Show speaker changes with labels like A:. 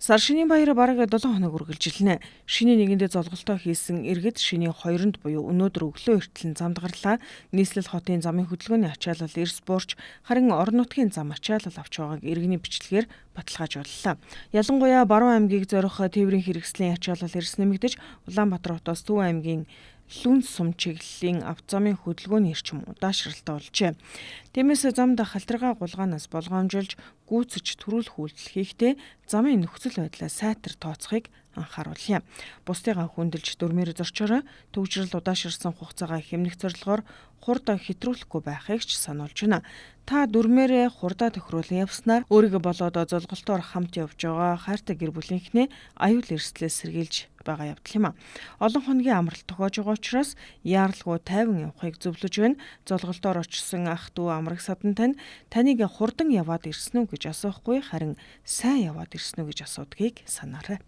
A: Сар шинийн баяр бараг 7 хоног үргэлжилнэ. Шинийн нэгэндээ золголтоо хийсэн иргэд шинийн 2-нд буюу өнөөдөр өглөө эртлэн замд гарлаа. Нийслэл хотын замын хөдөлгөөний ачаалал эрс буурч, харин орон нутгийн зам ачаалал авч байгааг иргэний бичлэгээр баталгаажууллаа. Ялангуяа Баруун аймгийг зорих тээврийн хэрэгслийн ачаалал эрс нэмэгдэж, Улаанбаатар хотоос Төв аймгийн Лүн сум чиглэлийн автозамын хөдөлгөөний эрчим удаашралтай болжээ. Тиймээс замд халтаргаа гулгаанаас болгоомжилж гүйцэж төрүүлэх үйлдэл хийхдээ замын нөхцөл байдлаа сайтар тооцохыг анхааруулъя. Бусдыгаа хүндэлж дүрмээр зорчоорой, төгжрөл удаашрсан хугацаагаа хэмнэх зорилгоор хурд хэтрүүлэхгүй байхыг ч сануулж байна. Та дүрмээрээ хурдаа тохируулан явснаар өөрийгөө болоод золголтоор хамт явж байгаа хайртай гэр бүлийнхнээ аюул эрсдлээс сэргийлж байгаа явдал юм а. Олон хоногийн амралт тохиож байгаа учраас яаралгүй тайван явахыг зөвлөж байна. Золголтоор очсон ах дүү амраг садан тань таныг хурдан яваад ирсэн үү гэж асуухгүй, харин сайн яваад ирсэн үү гэж асуудгийг санаарай.